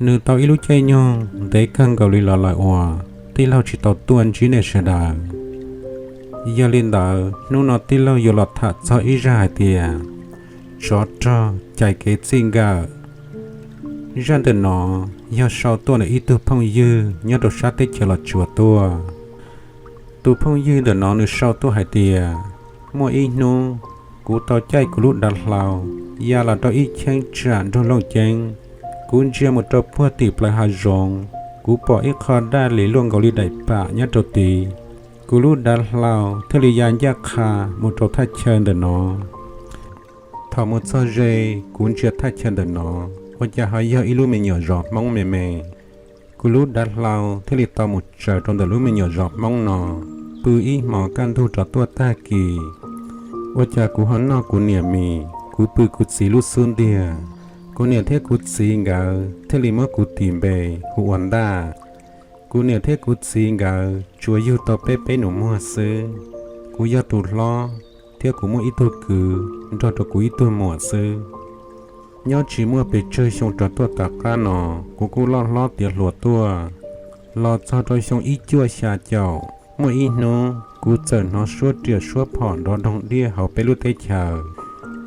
Nws tau ib lub caij nyoog ntev kawg nkaus li los lawm uas tij laug tsis tau tuaj ntsib nej sawv daws. Yog li ntawd hnub no tij laug yuav los tham txog ib zaj hais tias tsov rog cais kev txij nkawm. Zaj ntawm no yog sau tuaj ntawm ib tug phooj ywg nyob rau sab teb chaws Los Tsuas tuaj. Tus phooj ywg ntawm no nws sau tuaj hais tias, muaj ib hnub kuv tau caij kuv lub dav hlau ya los rau ib cheeb tsam nroog Looj Ceeb. Kuv ntsia mus rau puag tim plawv hav zoov, kuv pom ib qho daj li luaj nkaus li daim pam nyob rau tid. Kuv lub dav hlau thiaj li ya ncaj qha mus rau thaj chaw ntawm no. Thaum mus txog ze, kuv ntsia thaj chaw ntawm no ua cas ho yog ib lub me nyuam zos Hmoob me me. Kuv lub dav hlau thiaj li tau mus tsaws rau ntawm lub me nyuam zos Hmoob no, pw ib hmos kaj ntug rov tuaj tag kis, ua cas kuv ho noj kuv niam mis, kuv pw kuv txiv lub xub ntiag. Kuv niam thiab kuv txiv nkawd thiaj li muab kuv tis npe hu ua Ntaj. Kuv niam thiab kuv txiv nkawd tsuas yug tau peb peb nus muag xwb. Kuv yog tus hlob, thiab kuv muaj ib tug kwv nrog rau kuv ib tug muam xwb. Nyob tsis muaj pes tsawg xyoo rov tuaj tom qab no, kuv kuj loj hlob tiav hluas tuaj. Los txog rau xyoo ib cuaj xya caum, muaj ib hnub kuv txawm hnov suab riam suab phom nrov doog diaj hauv peb lub teb chaws.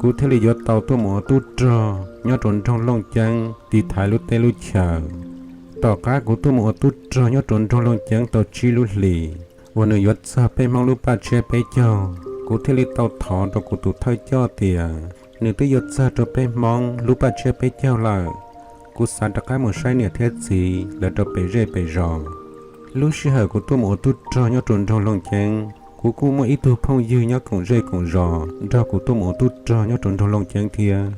Kuv thiaj li yuav tau tuaj mus ua tub rog nyob rau nroog Looj Ceeb tiv thaiv lub teb lub chaws. Tom qab kuv tuaj mus ua tub rog nyob rau nroog Looj Ceeb tau tsib lub hlis, uas nws yuav txog peb Hmoob lub paj tshiab peb caug, kuv thiaj li tau thov rau kuv tus thawj coj tias nws twb yuav txog rau peb Hmoob lub paj tshiab peb caug lawm, kuv xav rov qab mus saib niam thiab txiv lawv rau pem zej pem zos. Lub sij hawm kuv tuaj mus ua tub rog nyob rau nroog Looj Ceeb, kuv kuj muaj ib tug phooj ywg nyob koom zej koom zos nrog kuv tuaj mus ua tub rog nyob rau nroog Looj Ceeb thiab.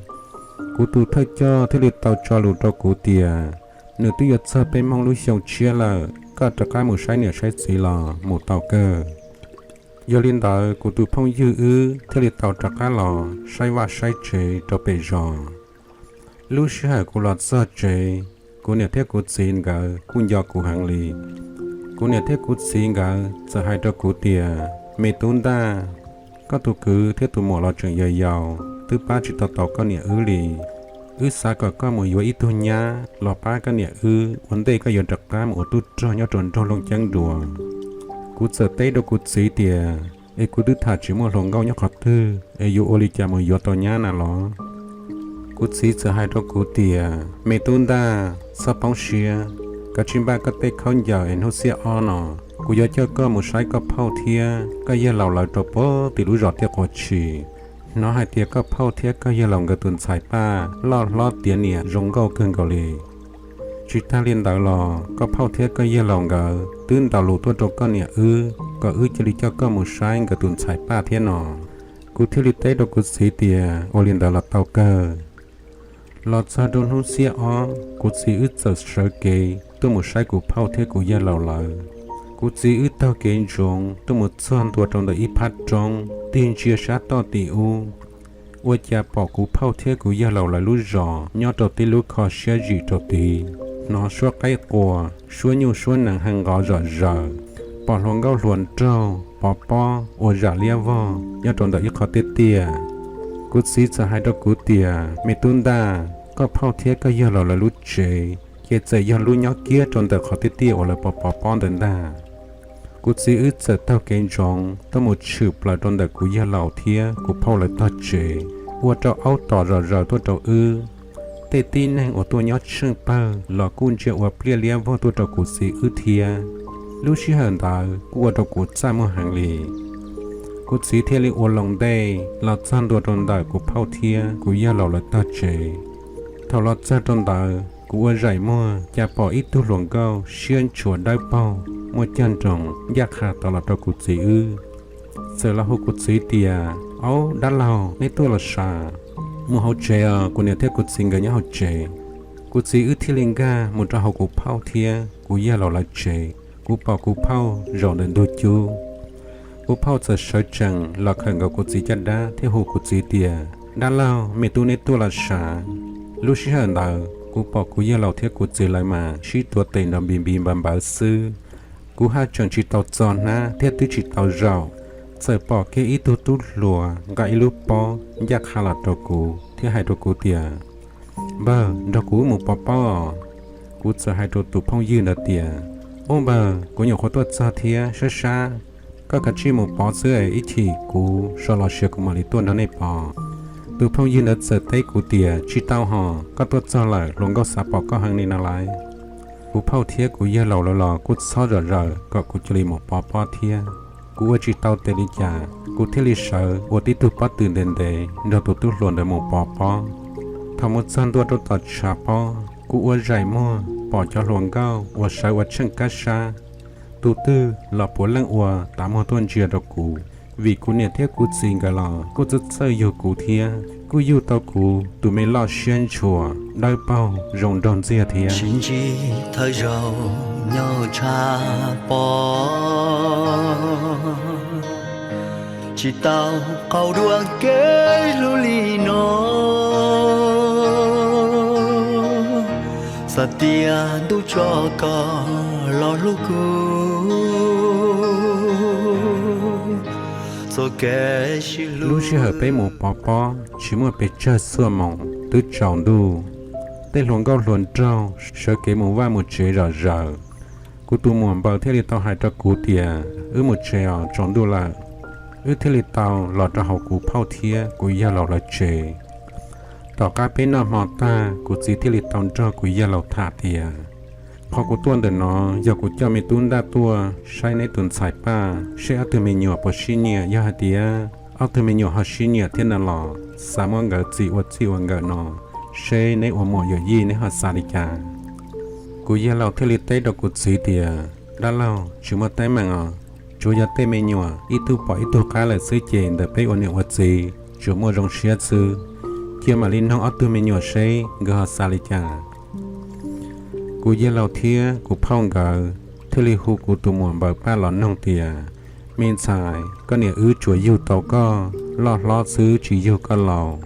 Kuv tus thawj coj thiaj li tau tso lus rau kuv tias nws twb yuav txog peb Hmoob lub xyoo tshiab lawm, koj rov qab mus saib niam saib txiv los mus tau kawg. Yog li ntawd kuv tus phooj ywg wb thiaj li tau rov qab los saib vaj saib tsev rau pem zos. Lub sij hawm kuv los txog tsev, kuv niam thiab kuv txiv nkawd kuj nco kuv heev li. Kuv niam thiab kuv txiv nkawd txawm hais rau kuv tias, me tub Ntaj, koj tus kwv thiab tus muam los tseem yau yau, twb pab tsis tau tau koj niam wb li. Wb xav kom koj mus yuav ib tug nyab los pab koj niam wb ua ntej koj yuav rov qab mus ua tub rog nyob rau nroog Looj Ceeb dua. Kuv txawm teb rau kuv txiv tias, es kuv twb tham tsis muaj hluas nkauj nyob qhov twg es yuav ua li cas mus yuav tau nyab na los? Kuv txiv txawm hais rau kuv tias, me tub Ntaj, txhob poob siab, koj tsis npaj koj tej khaub ncaws es hnub xiab ob no kuv yuav coj koj mus saib koj phauj thiab koj yawg laus lawv rau puag tim lub zos Tiaj Quav Tshis. Hnov hais tias koj phauj thiab koj yawg laus nkawd tus ntxhais Paj loj hlob tiav niam zoo nkauj kawg nkaus li. Tsis tag li ntawd los koj phauj thiab koj yawg laus nkawd twb ntaus lus tuaj rau koj niam wb kom wb cia li coj koj mus saib nkawd tus ntxhais Paj thiab no. Kuv thiaj li teb rau kuv txiv tias, ua li ntawd los tau kawg. Los txog rau hnub xiab ob, kuv txiv wb txawm sawv kev tuaj mus saib kuv phauj thiab kuv yawg laus lawv. Kuv txiv wb taug kev ntsoov tuaj mus txog ntua rau ntawm ib phab roob tig ntsia sab toj tim ub, ua cas pom kuv phauj thiab kuv yawg laus lawv lub zos nyob rau tib lub kho siab zim rau tid. Hnov suab qaib quas, suab nyuj suab nees hee nqov zom zaws, pom hluas nkauj hluas nraug pov pob ua zam liab vog nyob rau ntawm ib qho tiaj tiaj. Kuv txiv txawm hais rau kuv tias, me tub Ntaj, koj phauj thiab koj yawg laus lawv lub tsev ces txawm yog lub nyob kiag rau ntawm qhov tiaj tiaj uas lawv pov pov pob ntawd ntag. Kuv txiv wb txawm taug kev ntsoov tuaj mus tshwm plaws rau ntawm kuv yawg laus thiab kuv phauj lawv tog tsev, ua rau aub tom zom zaws tuaj rau wb. Tej tib neeg uas tuaj nyob tsheej pawg los kuj ntsia ua pliaj liab vog tuaj rau kuv txiv wb thiab. Lub sij hawm ntawd kuj ua rau kuv txaj muag heev li. Kuv txiv thiaj li ua loo ntej los txog ntua rau ntawm kuv phauj thiab kuv yawg laus lawv tog tsev. Thaum los txog rau ntawd kuv ua zaim muag cas pom ib tug hluas nkauj siab ntshua dawb paug muaj cag nroos ncaj qha tau los rau kuv txiv wb. Txawm los hu kuv txiv tias, aub dab laug, neb tuaj los sav? Mus hauv tsev os, kuv niam thiab kuv txiv nkawd nyob hauv tsev. Kuv txiv wb thiaj li nkag mus rau hauv kuv phauj thiab kuv yawg laus lawv tsev. Kuv pom kuv phauj zaum ntawm ntug cub. Kuv phauj txawm sawv tsees los khawm nkaus kuv txiv caj dab thiab hu kuv txiv tias, dab laug, me tub neb tuaj los sav? Lub sij hawm ntawd kuv pom kuv yawg laus thiab kuv txiv lawv mas sib tuav tes nrov npiv npiv npawv npawv xwb. Kuv haj tseem tsis tau txo hnab thiab twb tsis tau zaum, txawm pom kiag ib tug tub hluas nqa ib lub pob ncaj qha los rau kuv thiab hais rau kuv tias, npawg, nrog kuv wb mus pov pob os. Kuv txawm hais rau tus phooj ywg ntawd tias, Ub npawg, kuv nyuam qhuav tuaj txog thiab sab sab, koj kav tsij mus pov xwb es ib chim kuv sawv los siav kuv mam li tuaj nrog nej pov. Tus phooj ywg ntawd txawm teb kuv tias, Tsis tau hos, koj tuaj txog lawm hluas nkauj xav pom koj heev li no lauj. Kuv phauj thiab kuv yawg laus lawv los kuj txhob zom zaws kom kuv cia li mus pov pob thiab. Kuv ua tsis tau tes li cas, kuv thiaj li sawv ua tib tug pob tw ntev ntev nrog tus tub hluas ntawd mus pov pob. Thaum mus txog ntua rau tom tshav pob, kuv ua zaim muag pom cov hluas nkauj uas sawv ua tsheej kab sab, tus twg los puav leej ua tav muag tuaj ntsia rau kuv, vim kuv niam thiab kuv txiv nkawd los kuj txawj txawj yug kuv thiab, kuj yug tau kuv tus me loj siab ntshua, dawb paug, zoo nraug ntxiag thiab. Sib ntsib thawj zaug nyob tshav pob, tsis tau qaug dua kev hlub li no. Xav tias ntuj tso koj los hlub kuv txoj kev sib hlub. Lub sij hawm peb mus pov pob tsis muaj pes tsawg xuaj moos twb tsaus ntuj. Tej hluas nkauj hluas nraug sawv kev mus vaj mus tsev zom zaws. Kuv tus muam npaws thiaj li tau hais rau kuv tias, Wb mus tsev os, tsaus ntuj lawm. Wb thiaj li tau los rau hauv kuv phauj thiab kuv yawg laus lawv tsev. Tom qab peb noj hmo tag, kuv txiv thiaj li tau nrog kuv yawg laus tham tias, Qhov kuv tuaj ntawm no yog kuv coj me tub ntaj tuaj saib neb tus ntxhais Paj seb ob tug me nyuam puas sib nyiam. Yog hais tias ob tug me nyuam ho sib nyiam thiab no los xav muab nkawd txis ua txij ua nkawm no, seb neb ua muam yawm yij neb ho xav li cas. Kuv yawg laus thiaj li teb rau kuv txiv tias, Dab laug, tsis muaj teeb meem os, tsuas yog tej me nyuam ib tug pom ib tug qab lawm xwb ces ntawm peb ua niam ua txiv tsuas muaj zoo siab xwb. Cia mam li noog ob tug me nyuam seb nkawd ho xav li cas. Kuv yawg laus thiab kuv phauj nkawd thiaj li hu kuv tus muam npaws Paj los noog tias, Me ntxhais, koj niam wb tsuas yug tau koj loj hlob xwb tsis yug koj laus.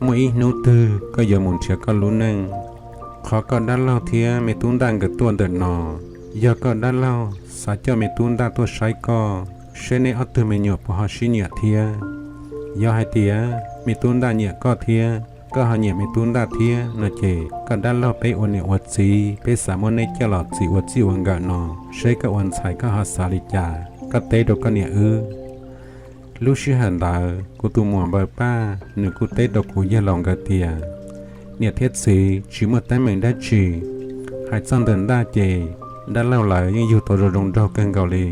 Muaj ib hnub twg koj yuav mus nrhiav koj lub neej. Qhov koj dab laug thiab me tub ntaj nkawd tuaj ntawm no, yog koj dab laug xav coj me tub ntaj tuaj saib koj, seb neb ob tug me nyuam puas ho sib nyiam thiab. Yog hais tias me tub ntaj nyiam koj thiab koj ho nyiam me tub ntaj thiab no ces koj dab laug peb ua niam ua txiv peb xav muab neb coj los txis ua txij ua nkawm no, seb koj ua ntxhais koj ho xav li cas, koj teb rau koj niam wb. Lub sij hawm ntawd kuv tus muam npaws Paj nws kuj teb rau kuv yawg laus nkawd tias, Niam thiab txiv, tsis muaj teeb meem dab tsi. Hais txog ntawm ntaj ces dab laug lawv yeej yug tau zoo zoo nraug kawg nkaus li.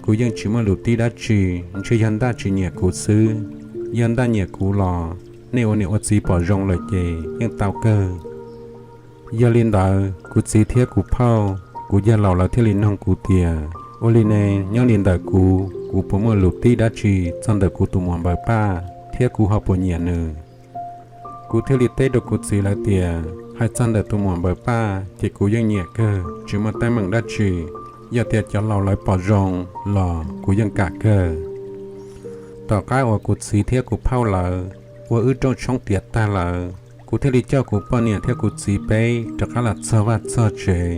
Kuv yeej tsis muaj lus tib dab tsi, ntshe yog ntaj tsis nyiam kuv xwb. Yog ntaj nyiam kuv los nej ua niam ua txiv pom zoo lawm ces yeej tau kawg. Yog li ntawd kuv txiv thiab kuv phauj, kuv yawg laus lawv thiaj li noog kuv tias, Ua li ne, nyob li ntawm kuv, kuv puas muaj lus tib dab tsi txog ntawm kuv tus muam npaws Paj thiab kuv ho puas nyiam nws? Kuv thiaj li teb rau kuv txiv lawv tias, Hais txog ntawm tus muam npaws Paj ces kuv yeej nyiam kawg, tsis muaj teeb meem dab tsi. Yog tias cov laus lawv pom zoo los kuv yeej kam kawg. Tom qab uas kuv txiv thiab kuv phauj lawv ua wb rooj tshoob tiav tag lawm, kuv thiaj li coj kuv poj niam thiab kuv txiv peb rov qab los txog vaj txog tsev.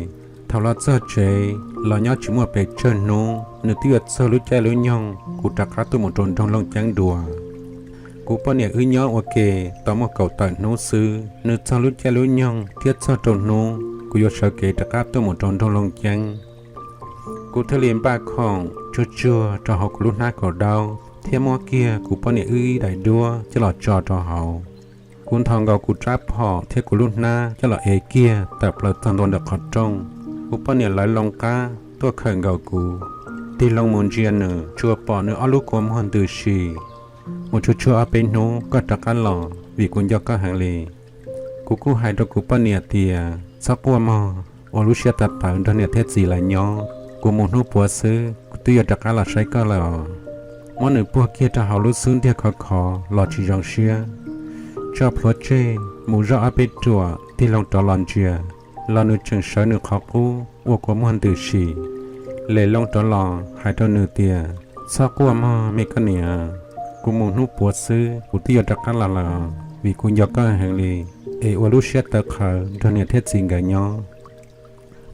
Thaum los txog tsev los nyob tsis muaj pes tsawg hnub, nws twb yuav txog lub caij lub nyoog kuv rov qab tuaj mus rau nroog Looj Ceeb dua. Kuv poj niam wb nyob ua ke tau muaj kaum tawm hnub xwb, nws txog lub caij lub nyoog thiab txog rau hnub kuv yuav sawv kev rov qab tuaj mus rau nroog Looj Ceeb. Kuv thiaj li npaj khoom tsuag tsuag rau hauv kuv lub hnab kaus daub thiab muab kiag kuv poj niam wb ib daim duab coj los tso rau hauv. Kuv nthos nkaus kuv rab phom thiab kuv lub hnab coj los ev kiag tawm plaws txog ntua ntawm qhov rooj. Kuv poj niam lawv loo qab tuaj khawm nkaus kuv, tig loo mus ntsia nws, tsuas pom nws ob lub kua muag ntws si. Mus tsuag tsuag ob peb hnub koj rov qab los vim kuv nco koj heev li. Kuv kuj hais rau kuv poj niam tias, Txhob quaj mog, ua lub siab tawv tawv nrog niam thiab txiv lawv nyob. Kuv mus hnub puav xwb kuv twb yuav rov qab los saib koj lawm os. Muab nws puag kiag rau hauv lub xub ntiag khov khov los tsis zoo siab. Tso plhuav tseg mus zoj ob peb ruam tig loo rov los ntsia, los nws tseem sawv nws qhov qub ua kua muag ntws si. Les loo rov los hais rau nws tias, Txhob quaj mog me koj niam, kuv mus hnub puav xwb kuv twb yuav rov qab los lawm os, vim kuv nco koj heev li. Es ua lub siab tawv qhawv nrog niam thiab txiv nkawd nyob.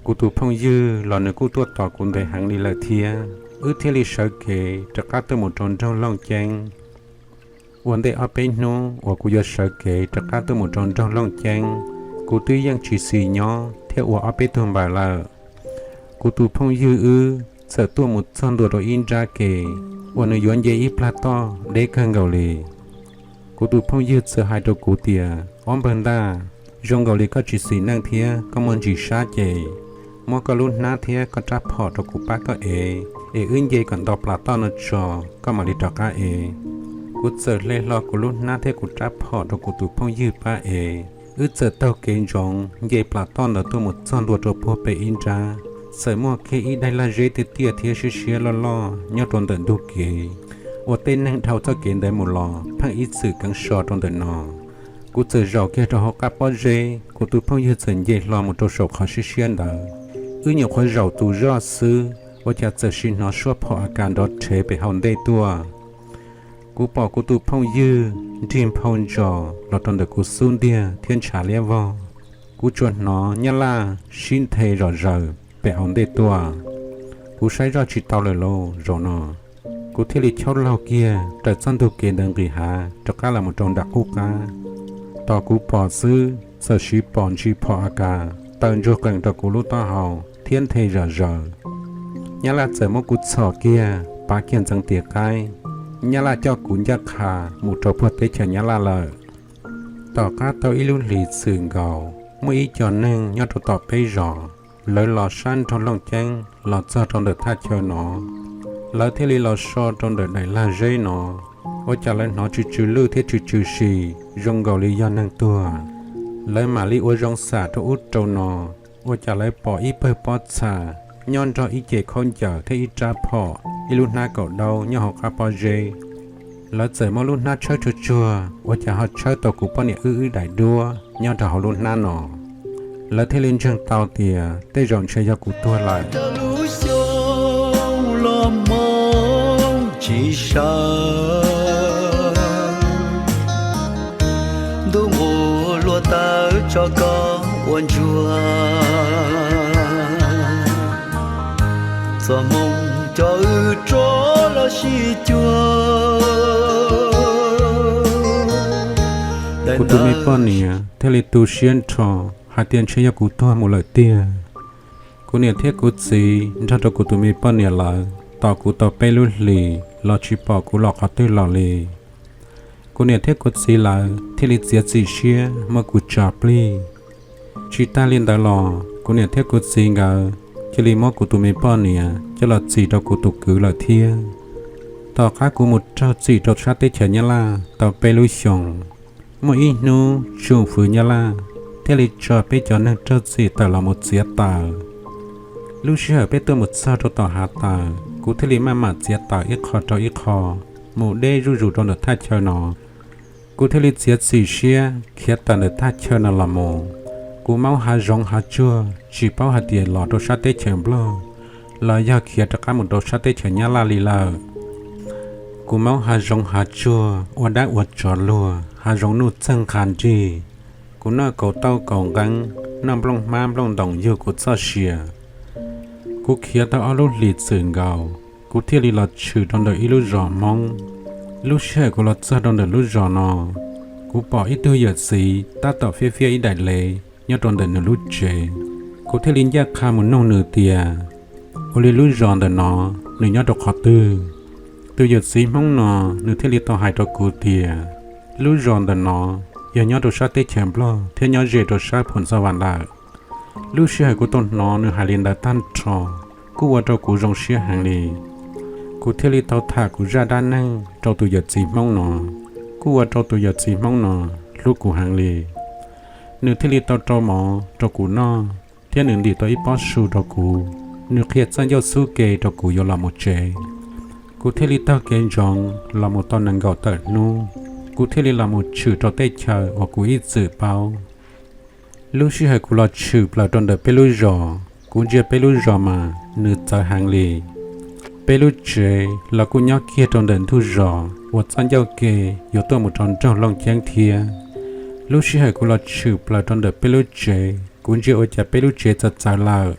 Kuv tus phooj ywg los nws kuj tuaj tos kuv ntev heev li lawm thiab, wb thiaj li sawv kev rov qab tuaj mus rau nroog Looj Ceeb. Ua ntej ob peb hnub uas kuv yuav sawv kev rov qab tuaj mus rau nroog Looj Ceeb, Kuv twb yeej tsis xis nyob thiab ua ob peb tug npaws lawm. Kuv tus phooj ywg wb txawm tuaj mus txog ntua rau ib nrab kev uas nws yuav nce ib plag toj deb kawg nkaus li. Kuv tus phooj ywg txawm hais rau kuv tias, Ob npawg ntaj, zoo nkaus li koj tsis xis neej thiab koj muaj ntsis sab ces muab koj lub hnab thiab koj rab phom rau kuv pab koj ev, es wb nce kom nto plag toj no tso, koj mam li rov qab ev. Kuv txawm hle hlo kuv lub hnab thiab kuv rab phom rau kuv tus phooj ywg pab ev. Wb txawm taug kev ntsoov nce plag toj ntawd tuaj mus txog ntua rau puag pem ib nrab, txawm muaj kiag ib daim lag zeb tiaj tiaj thiab siab siab loj loj nyob rau ntawm ntug kev, uas tej neeg dhau txoj kev ntawd mus los pheej ib txwm keev so rau ntawm no. Kuv txawm zaum kiag rau hauv qab pob zeb, kuv tus phooj ywg txawm nce hlo mus rau saum qhov siab siab ntawd. Wb nyuam qhuav zaum tus zoj xwb, ua cas txawm sim hnov suab phom a kas nrov rhev pem hauv ntej tuaj. Kuv pom kuv tus phooj ywg nrig nphau ntsos los rau ntawm kuv xub ntiag thiab ntshav liab vog. Kuv tsuas hnov nyab laj sib nthe zom zaws pem hauv ntej tuaj. Kuv saib zoj tsis tau lawm lauj zaum no. Kuv thiaj li chob laug kiag raws txoj ntug kev ntawd nqis hav rov qab los mus rau nram qub qab. Tos kuv pom xwb txawm siv pom ntsis phom a kas taw ntsuag qees rau kuv lub taub hau thiab nthe zom zaws. Nyab laj txawm muab kuv txhom kiag pav kiag ntxeev tis qaib. Nyab laj coj kuv ncaj qha mus rau puag teb chaws nyab laj lawm. Tom qab tau ib lub hlis txwm nkaus, muaj ib co neeg nyob rau tom peb zos, lawv los sab nraug looj ceeb los txog rau ntawm thaj chaw no. Lawv thiaj li los so rau ntawm daim lag zeb no. Ua cas lawv hnov tsw tsw lwj thiab tsw tsw si, zoo nkaus li yog neeg tuag. Lawv mam li ua zoo xam rau ub rau no, ua cas lawv pom ib pawg pob txha nyob nrog ib ce khaub ncaws thiab ib rab phom, ib lub hnab kaum daub nyob hauv qab pob zeb. Lawv txawm muab lub hnab tshawb tsuag tsuag, ua cas ho tshawb tau kuv poj niam wb wb daim duab nyob rau hauv lub hnab no. Lawv thiaj li ntseeg tau tias tej zaum ntshe yog kuv tuag lawm. Lub xyoo los moo tsis sawv, ntuj nqus luag taw tso koj ua ntsuag, txoj hmoo coj wb rov los sib cuag. Kuv tus me poj niam thiaj li tu siab nrho hais tias ntshe yog kuv tuag mus lawm tiag. Kuv niam thiab kuv txiv nrog rau kuv tus me poj niam lawv tos kuv tau peb lub hlis los tsis pom kuv los qhov twg los li. Kuv niam thiab kuv txiv lawv thiaj li txiav txim siab muab kuv tso plig. Tsis tag li ntawd los kuv niam thiab kuv txiv nkawd cia li muab kuv tus me poj niam coj los txis rau kuv tus kwv lawm thiab. Tom qab kuv mus raug txim rau sab teb chaws Nyab Laj tau peb lub xyoos, muaj ib hnub tsoom fwv Nyab Laj thiaj li tso peb cov neeg raug txim tawm los mus txiav taws. Lub sij hawm peb tuaj mus txog rau tom hav taws, kuv thiaj li maj mam txiav taws ib qho rau ib qho mus deb zuj zus rau ntawm thaj chaw no. Kuv thiaj li txiav txim siab khiav tawm ntawm thaj chaw no los mus. Kuv maub hav zoov hav tsuag tsis paub hais tias los rau sab teb chaws Nplog los yog khiav rov qab mus rau sab teb chaws Nyab Laj li lawm. Kuv maub hav zoov hav tsuag ua dab ua tsov luag, hav zoov nuj txeeg nqha nrig. Kuv noj kaus tauj kaus nqeeb, noj nplooj hmab nplooj ntoos yug kuv txoj sia. Kuv khiav tau ob lub hlis txwm nkaus, kuv thiaj li los tshwm rau ntawm ib lub zos Hmoob. Lub sij hawm kuv los txog rau ntawm lub zos no, kuv pom ib tug yawm txiv tab tom fiab fiab ib daim lev nyob rau ntawm nws lub tsev. Kuv thiaj li ncaj qha mus noog nws tias, ua li lub zos ntawm no nws nyob rau qhov twg? Tus yawm txiv Hmoob no nws thiaj li tau hais rau kuv tias, lub zos ntawm no yog nyob rau sab teb chaws Nplog thiab nyob ze rau sab Phu Ntxo Vam lawm. Lub sij hawm kuv tau hnov nws hais li ntawd tag nrho, kuj ua rau kuv zoo siab heev li. Kuv thiaj li tau tham kuv zaj dab neeg rau tus yawm txiv Hmoob no, kuj ua rau tus yawm txiv Hmoob no hlub kuv heev li. Nws thiaj li tau rau mov rau kuv noj, thiab nws ntim tau ib pob su rau kuv. Nws qhia txoj ncauj xub ke rau kuv yuav los mus tsev. Kuv thiaj li taug kev ntsoov los mus tau nees nkaum tawm hnub, kuv thiaj li los mus tshwm rau teb chaws uas kuv ib txwm paub. Lub sij hawm kuv los tshwm plaws rau ntawm peb lub zos, kuv ntsia peb lub zos mas nws txawv heev li. Peb lub tsev los kuj nyob kiag rau ntawm ntug zos uas txoj ncauj ke yuav tuaj mus rau nraug Looj Ceeb thiab. Lub sij hawm kuv los tshwm plaws rau ntawm peb lub tsev, kuv ntsia ua cas peb lub tsev txawv txawv lawm.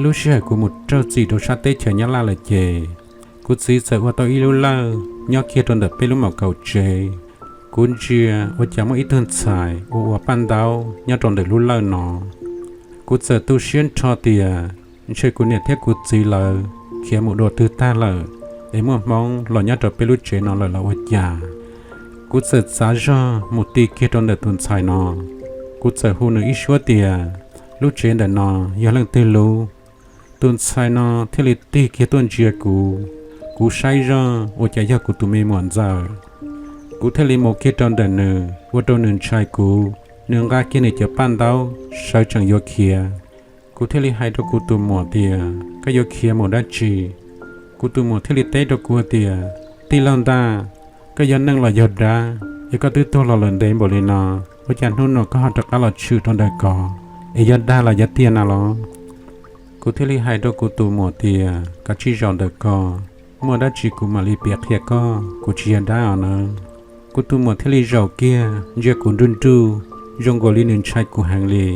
Lub sij hawm kuv mus raug txim rau sab teb chaws Nyab Laj lawm ces, kuv txiv txawm ua tau ib lub lawj nyob kiag rau ntawm peb lub mom kaum tsev. Kuv ntsia ua cas muaj ib tug ntxhais ua ua paj ntaub nyob rau ntawm lub lawj no. Kuv txawm tu siab nrho tias ntshe kuv niam thiab kuv txiv lawv khiav mus dua twg tag lawm, es muaj hmoob los nyob rau peb lub tsev no lawm los ua cas. Kuv txawm txav zog mus ti kiag rau ntawm tus ntxhais no. Kuv txawm hu nws ib suab tias, lub tsev ntawm no yog leej twg lub? Tus ntxhais no thiaj li tig kiag tuaj ntsia kuv. Kuv saib zoj ua cas yog kuv tus me muam ntxawm. Kuv thiaj li mus kiag rau ntawm nws, ua rau nws ntshai kuv, nws nqa kiag nws cov paj ntaub sawv tsees yuav khiav. Kuv thiaj li hais rau kuv tus muam tias, koj yuav khiav mus dab tsi? Kuv tus muam thiaj li teb rau kuv tias, tij laug ntag, koj yog neeg los yog dab, es koj twb tuag los lawm ntev npaum li no, ua cas hnub no koj ho rov qab los tshwm rau ntawm ko, es yog dag los yog tiag na los? Kuv thiaj li hais rau kuv tus muam tias, kav tsij zaum ntawm ko, muaj dab tsi kuv mam li piav qhia koj, kuv tsis yog dab os na. Kuv tus muam thiaj li zaum kiag ntsia kuv nruj nruj, zoo nkaus li nws ntshai kuv heev li.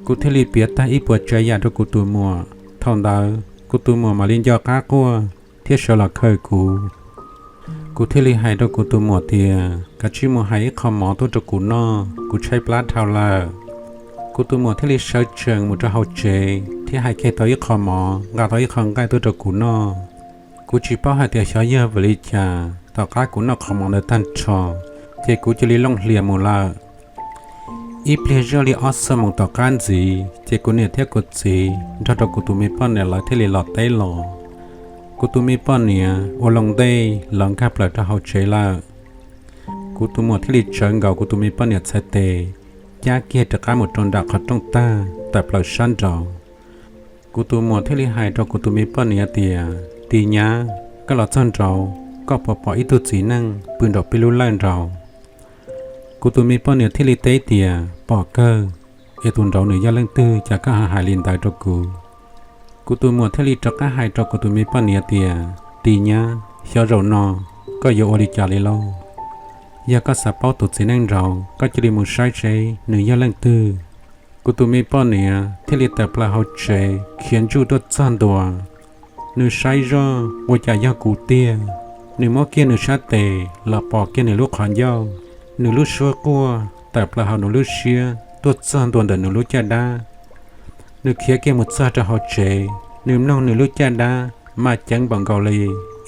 Kuv thiaj li piav tag ib puas tsav yam rau kuv tus muam. Thaum ntawd kuv tus muam mam li nco qab quaj thiab sawv los khaws kuv. Kuv thiaj li hais rau kuv tus muam tias, kav tsij mus hais ib qho mov tuaj rau kuv noj, kuv tshaib plab dhau lawm. Kuv tus muam thiaj li sawv tsees mus rau hauv tsev thiab hais kiag tau ib qho mov, nqa tau ib qho nqaij tuaj rau kuv noj. Kuv tsis paub hais tias xyov yog vim li cas, tom qab kuv noj qhov mov ntawd tag nrho, ces kuv cia li looj hlias mus lawm. Ib pliag zoj li ob xuab moos tom qab ntxiv, ces kuv niam thiab kuv txiv nrog rau kuv tus me poj niam lawv thiaj li los teb los. Kuv tus me poj niam ua loo ntej los nkag plaws rau hauv tsev lawm. Kuv tus muam thiaj li tsawv nkaus kuv tus me poj niam txhais tes, cab kiag rov qab mus rau nram qhov rooj tag tawm plaws sab nraud. Kuv tus muam thiaj li hais rau kuv tus me poj niam tias, tis nyab, koj los txog nraud, koj puas pom ib tug txiv neej pw nraum peb lub lawj nraud? Kuv tus me poj niam thiaj li teb tias, pom kawg, es tus nraud nws yog leej twg cas koj ho hais li ntawd rau kuv? Kuv tus muam thiaj li rov qab hais rau kuv tus me poj niam tias, tis nyab, xyov zaum no koj yuav ua li cas li lauj. Yog koj xav paub tus txiv neej nraud, koj cia li mus saib seb nws yog leej twg. Kuv tus me poj niam thiaj li tawm plaws hauv tsev khiav ntsuj tuaj txog ntua. Nws saib zoj ua cas yog kuv tiag. Nws muab kiag nws sab tes los pom kiag nws lub qhov ncauj, nws lub suab quaj tawm plaws hauv nws lub siab tuaj txog ntua ntawm nws lub caj dab. Nws khiav kiag mus txog rau hauv tsev, nws mloog nws lub caj dab mas ceev npaum nkaus li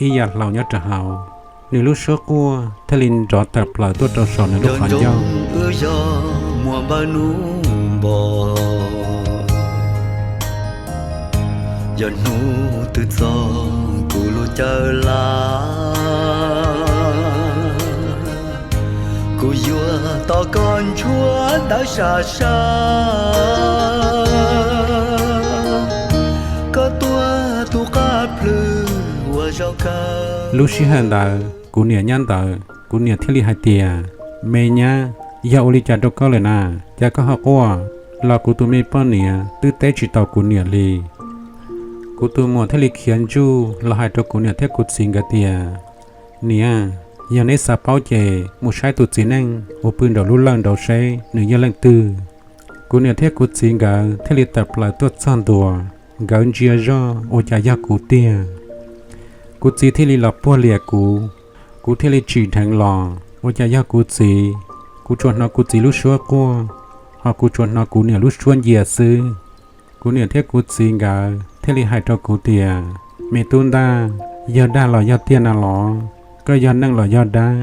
ib yam hlau nyob rau hauv. Nws lub suab quaj thiaj li nrov tawm plaws tuaj rau saum nws lub qhov ncauj. Wb yog muaj npawb nub npo, yog hnub twg txog kuv lub caij laj, kuv yuav tos koj ntshuab ntawv sam sam, koj tuaj tu qab plhws ua zaum kawg. Lub sij hawm ntawd kuv niam nyob ntawd, kuv niam thiaj li hais tias, me nyab, yog ua li cas rau koj lawm na, cas koj ho quaj? Los kuv tus me poj niam twb teb tsis tau kuv niam li. Kuv tus muam thiaj li khiav ntsuj los hais rau kuv niam thiab kuv txiv nkawd tias, niam, yog neb xav paub ces mus saib tus txiv neej uas pw nraum lub lawj nraud seb nws yog leej twg. Kuv niam thiab kuv txiv nkawd thiaj li tawm plaws tuaj txog ntua, nkawd ntsia zoj ua cas yog kuv tiag. Kuv txiv thiaj li los puag lias kuv, kuv thiaj li tsim dheev los ua cas yog kuv txiv. Kuv tsuas hnov kuv txiv lub suab quaj, ho kuv tsuas hnov kuv niam lub suab ncia xwb. Kuv niam thiab kuv txiv nkawd thiaj li hais rau kuv tias, me tub ntaj, yog dag los yog tiag na los? Koj yog neeg los yog dab?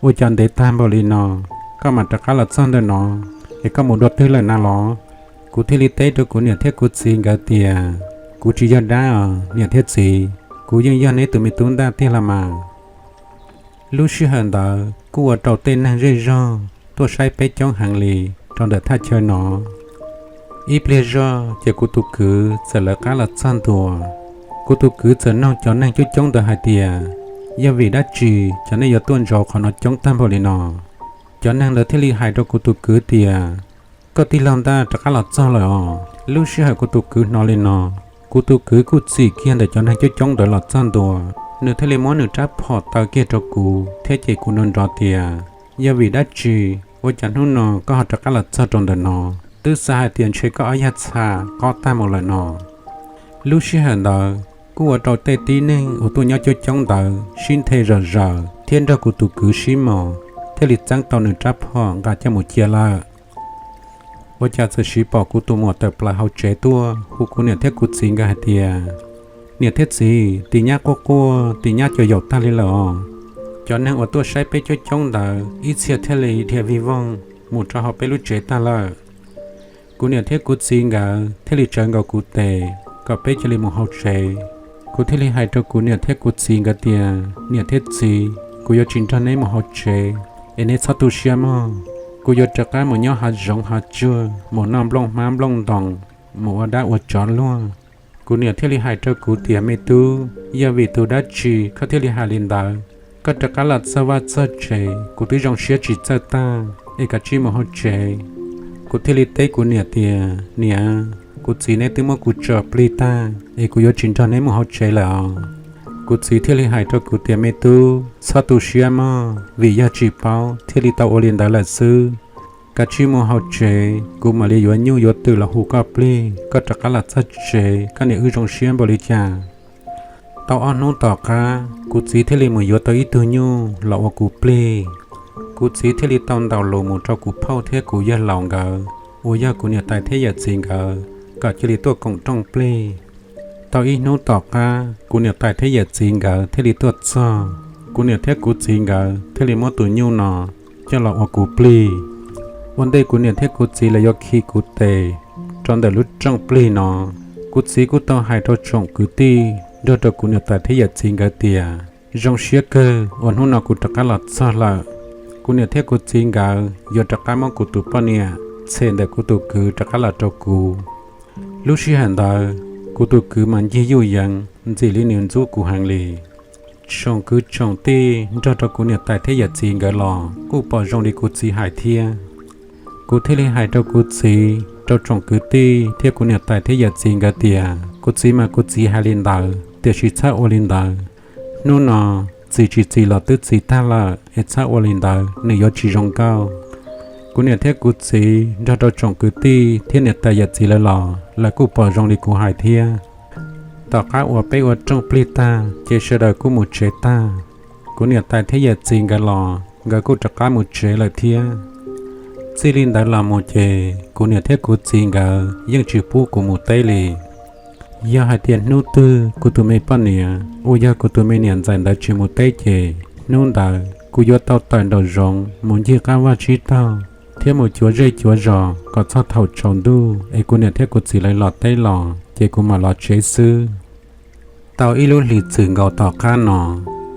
Ua cas ntev tag npaum li no, koj mam rov qab los txog ntawm no, es koj mus dua twg lawm na los? Kuv thiaj li teb rau kuv niam thiab kuv txiv nkawd tias, kuv tsis yog dab os niam thiab txiv, kuv yeej yog neb tus me tub ntaj tiag los mas. Lub sij hawm ntawd kuj ua rau tej neeg zej zog tuaj saib peb coob heev li rau ntawm thaj chaw no. Ib pliag zoj ces kuv tus kwv txawm lawv qab los txog ntua. Kuv tus kwv txawm noog cov neeg coob coob ntawd hais tias, yog vim dab tsi cov neeg yuav tuaj ntsauv qhov no coob tag npaum li no? Cov neeg ntawd thiaj li hais rau kuv tus kwv tias, koj tij laug ntaj rov qab los txog lawm os. Lub sij hawm kuv tus kwv hnov li no, kuv tus kwv kuj txim kiag ntawm cov neeg coob coob ntawd los txog ntua. Nws thiaj li muab nws rab phom taw kiag rau kuv thiab ces kuv nrov nrov tias, yog vim dab tsi ua cas hnub no koj ho rov qab los txog rau ntawm no? Twb xav hais tias ntshe koj ob yag txha qob tag mus lawm no. Lub sij hawm ntawd kuj ua rau tej tib neeg uas tuaj nyob coob coob ntawd sib nthe zom zaws thiab nrog kuv tus kwv sib mos, thiaj li txeeb tau nws rab phom nqa coj mus cia lawm. Ua cas txawm sis pom kuv tus muam tawm plaws hauv tsev tuaj hu kuv niam thiab kuv txiv nkawd hais tias, Niam thiab txiv, tim nyab quaj quaj, tim nyab cuag yaum tag li lawm os. Cov neeg uas tuaj saib peb coob coob ntawd ib txhia thiaj li dhia vij voog mus rau hauv peb lub tsev tag lawm. Kuv niam thiab kuv txiv nkawd thiaj li tsawv nkaus kuv tes kom peb cia li mus hauv tsev. Kuv thiaj li hais rau kuv niam thiab kuv txiv nkawd tias, Niam thiab txiv, kuv yuav tsis nrog neb mus hauv tsev, es neb txhob tu siab mog. Kuv yuav rov qab mus nyob hav zoov hav tsuag, mus noj nplooj hmab nplooj ntoos, mus ua dab ua tsov luag. Kuv niam thiaj li hais rau kuv tias, Me tub, yog vim tus dab tsi koj thiaj li hais li ntawd? Koj rov qab los txog vaj txog tsev, kuv twb zoo siab tsis txawj tag, es kav tsij mus hauv tsev. Kuv thiaj li teb kuv niam tias, Niam, kuv txiv neb twb muab kuv tso plig tag, es kuv yuav tsis nrog neb mus hauv tsev lawm os. Kuv txiv thiaj li hais rau kuv tias, Me tub, txhob tu siab mog, vim yog tsis paub thiaj li tau ua li ntawd lawm xwb. Kav tsij mus hauv tsev, kuv mam li yuav nyuj yuav twm los hu koj plig, koj rov qab los txog tsev koj niam wb zoo siab npaum li cas. Tau ob hnub tom qab, kuv txiv thiaj li mus yuav tau ib tug nyuj los ua kuv plig. Kuv txiv thiaj li tau ntaus lus mus rau kuv phauj thiab kuv yawg laus nkawd uas yog kuv niam tais thiab yawm txiv nkawd kom cia li tuaj koom rooj plig. Tau ib hnub tom qab, kuv niam tais thiab yawm txiv nkawd thiaj li tuaj txog. Kuv niam thiab kuv txiv nkawd thiaj li muab tus nyuj no coj los ua kuv plig. Ua ntej kuv niam thiab kuv txiv lawv yuav khi kuv tes rau ntawm lub rooj plig no, kuv txiv kuj tau hais rau tsoom kwv tij nrog rau kuv niam tais thiab yawm txiv nkawd tias, Zoo siab kawg uas hnub no kuv rov qab los txog lawm. Kuv niam thiab kuv txiv nkawd yuav rov qab muab kuv tus poj niam txhem ntawm kuv tus kwv rov qab los rau kuv. Lub sij hawm ntawd, kuv tus kwv mas ncig yuj yees ntxim li nws ntxub kuv heev li. Tsoom kwv tsoom tij nrog rau kuv niam tais thiab yawm txiv nkawd los kuj pom zoo li kuv txiv hais thiab. Kuv thiaj li hais rau kuv txiv, rau tsoom kwv tij thiab kuv niam tais thiab yawm txiv nkawd tias, Kuv txiv mas kuv txiv hais li ntawd, tiam sis txhob ua li ntawd. Hnub no txim tsis txim los twb txim tag lawm, es txhob ua li ntawd nws yuav tsis zoo nkauj. Kuv niam thiab kuv txiv nrog rau tsoom kwv tij thiab niam tais yawm txiv lawv los lawv kuj pom zoo li kuv hais thiab. Tom qab uas peb ua rooj plig tag ces sawv daws kuj mus tsev tag. Kuv niam tais thiab yawm txiv nkawd los nkawd kuj rov qab mus tsev lawm thiab. Txij li ntawd los mus ces kuv niam thiab kuv txiv nkawd yeej tsis pub kuv mus teb li. Yog hais tias hnub twg kuv tus me poj niam uas yog kuv tus me niam ntxawm ntawd tsis mus teb ces hnub ntawd kuv yuav tau tawm nraum zoov mus ncig qab vaj tsib taug thiab mus cuav zej cuav zos kom txog thaum tsaus ntuj es kuv niam thiab kuv txiv lawv los teb los ces kuv mam los tsev xwb. Tau ib lub hlis txwm nkaus tom qab no,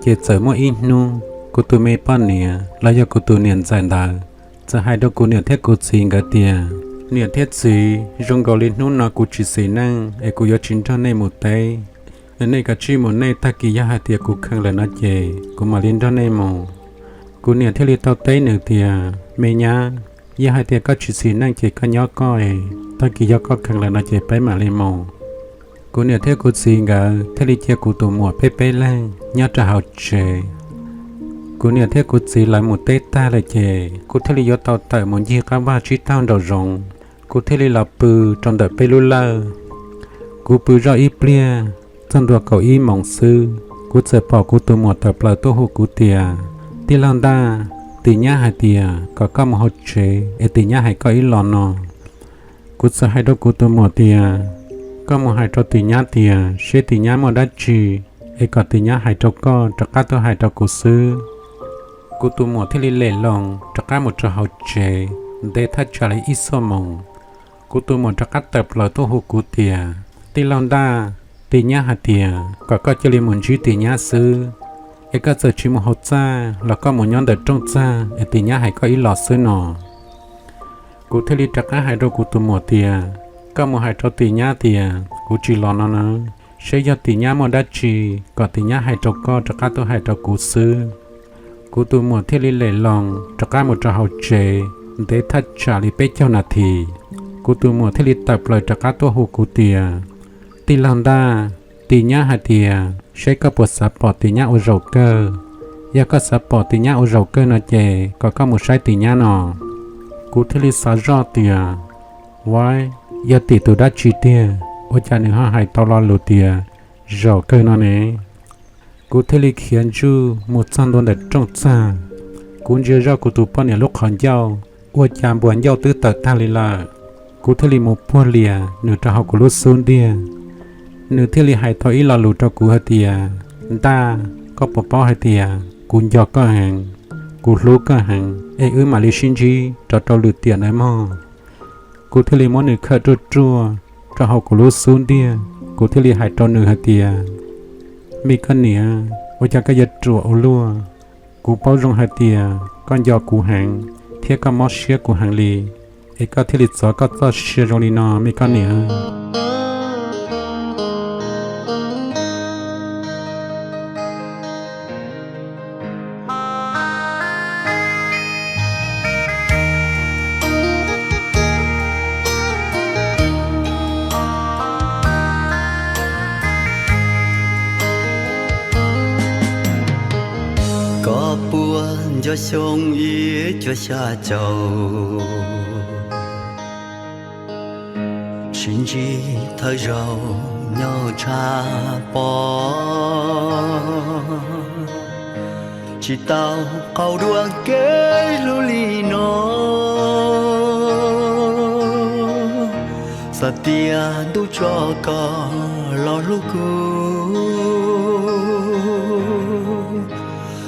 ces txawm muaj ib hnub kuv tus me poj niam los yog kuv tus niam ntxawm ntawd txawm hais rau kuv niam thiab kuv txiv nkawd tias, Niam thiab txiv, zoo nkaus li hnub no kuv tsis xis neej es kuv yuav tsis nrog nej mus teb. Nej kav tsij mus nej, tag kis yog hais tias kuv kheev lawm no ces kuv mam li nrog nej mus. Kuv niam thiaj li tau teb nws tias, Me nyab, yog hais tias koj tsis xis neej ces koj nyob koj, tag kis yog koj kheev lawm no ces peb mam li mus. Kuv niam thiab kuv txiv nkawd thiaj li cia kuv tus muam peb peb leeg nyob rau hauv tsev. Kuv niam thiab kuv txiv lawv mus teb tag lawm ces kuv thiaj li yuav tau tawm mus ncig qab vaj tsib taug nraum zoov. Kuv thiaj li los pw rau ntawm peb lub lawj. Kuv pw zoj ib pliag, txog ntua kaum ib moos xwb, kuv txawm pom kuv tus muam tawm plaws tuaj hu kuv tias, Tij laug Ntaj, tim nyab hais tias kom koj mus hauv tsev es tim nyab hais koj ib los no. Kuv txawm hais rau kuv tus muam tias, Koj mus hais rau tim nyab tias seb tim nyab muaj dab tsi, es kom tim nyab hais rau koj rov qab tuaj hais rau kuv xwb. Kuv tus muam thiaj li lem loo rov qab mus rau hauv tsev, ntev thaj tsam li ib xuab moos. Kuv tus muam rov qab tawm plaws tuaj hu kuv tias, Tij laug Ntaj, tim nyab hais tias kom koj cia li mus ntsib tim nyab xwb, es koj txawm tsis mus hauv txaj los koj mus nyob ntawm rooj txag es tim nyab hais koj ib los xwb no. Kuv thiaj li rov qab hais rau kuv tus muam tias, Koj mus hais rau tim nyab tias kuv tsis los no na, seb yog tim nyab muaj dab tsi kom tim nyab hais rau koj rov qab tuaj hais rau kuv xwb. Kuv tus muam thiaj li lem loo rov qab mus rau hauv tsev, ntev thaj tsam li peb caug nas this, kuv tus muam thiaj li tawm plaws rov qab tuaj hu kuv tias, Tij laug Ntaj, tim nyab hais tias seb koj puas xav pom tim nyab ua zaum kawg. Yog koj xav pom tim nyab ua zaum kawg no ces kom koj mus saib tim nyab no. Kuv thiaj li xav zoj tias, Vaib, yog tim tus dab tsi tiag, ua cas nws ho hais tau lo lus tias zaum kawg no ne? Kuv thiaj li khiav ntsuj mus txog ntua ntawm rooj txag. Kuv ntsia zoj kuv tus poj niam lub qhov ncauj, ua cas npuas ncauj twb tawm tag li lawm. Kuv thiaj li mus puag lias nws rau hauv kuv lub xub ntiag. Nws thiaj li hais tau ib lo lus rau kuv hais tias, Ntaj, koj puas paub hais tias kuv nco koj heev, kuv hlub koj heev, es wb mam li sib ntsib rov rau lwm tiam nawb mog. Kuv thiaj li muab nws khawm ruaj ruaj rau hauv kuv lub xub ntiag, kuv thiaj li hais rau nws hais tias, Me koj niam, ua cas koj yuav ruam ua luaj? Kuv paub zoo hais tias koj nco kuv heev thiab koj mob siab kuv heev li, es koj thiaj li txov koj txoj sia zoo li no, me koj niam. Koj puas nco xyoo ib cuaj xya caum, sib ntsib thawj zaug nyob tshaj pob, tsis tau qaug dua kev hlub li no. Xav tias ntuj tso koj los hlub kuv,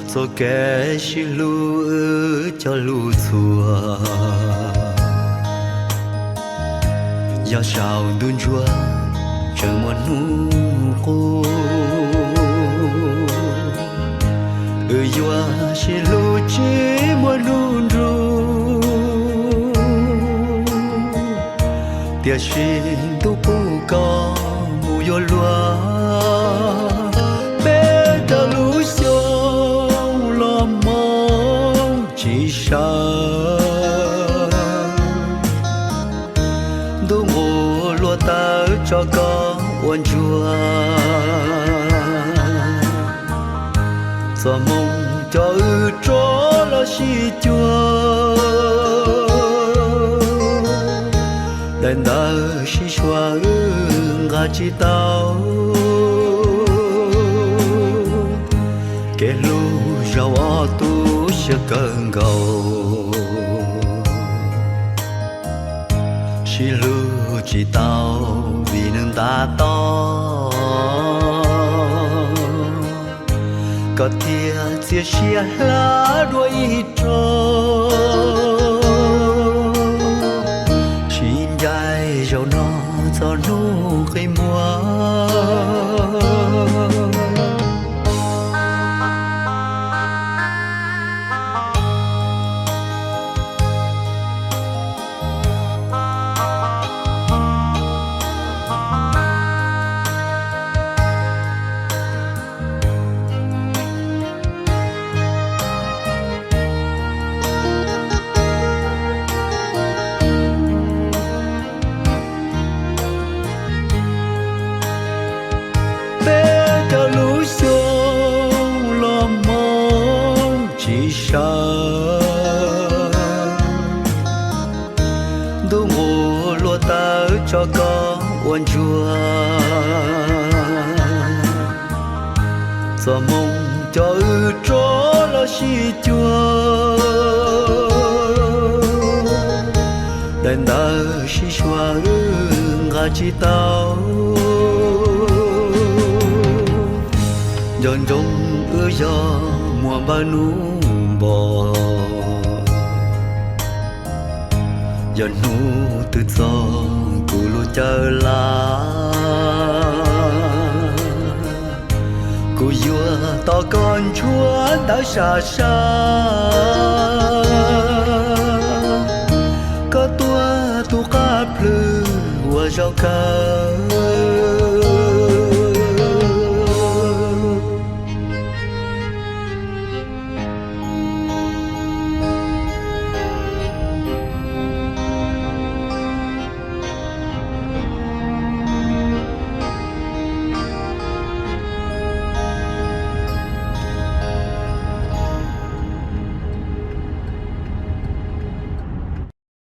txoj kev sib hlub wb cog lus txhua, yog saum ntuj ntsuag tseem muaj hnub qub. Wb yuav sib hlub tsis muaj hnub nruj, tiam sis ntuj pub koj mus yuav luag, peb cov lub xyoo los moo tsis sawv. Ntuj nqus luaj tawv tso koj ua ntsuag, txoj hmoo coj wb rov los sib cuag. Daim ntawv sib suav wb nqa tsis tau, kev hlub zaum ob tu siab kawg nkaus. Sib hlub tsis tau vim neeg nta toj, koj thiaj txias siab hla dua ib tso. Sib ncaim zaum no txog hnub qi muag. Peb cov lub xyoo los moo tsis sawv, ntuj nqus luaj tawv tso koj ua ntsuag. Txoj hmoo coj wb rov los sib cuag, daim ntawv sib suav wb nqa tsis tau. Nco ntsoov wb yog muaj npawb hnub npo, yog hnub twg txog kuv lub caij lawm, kuv yuav tos koj ntshuab ntawv sam sam. Koj tuaj tus qab plhws uas zaum kawg,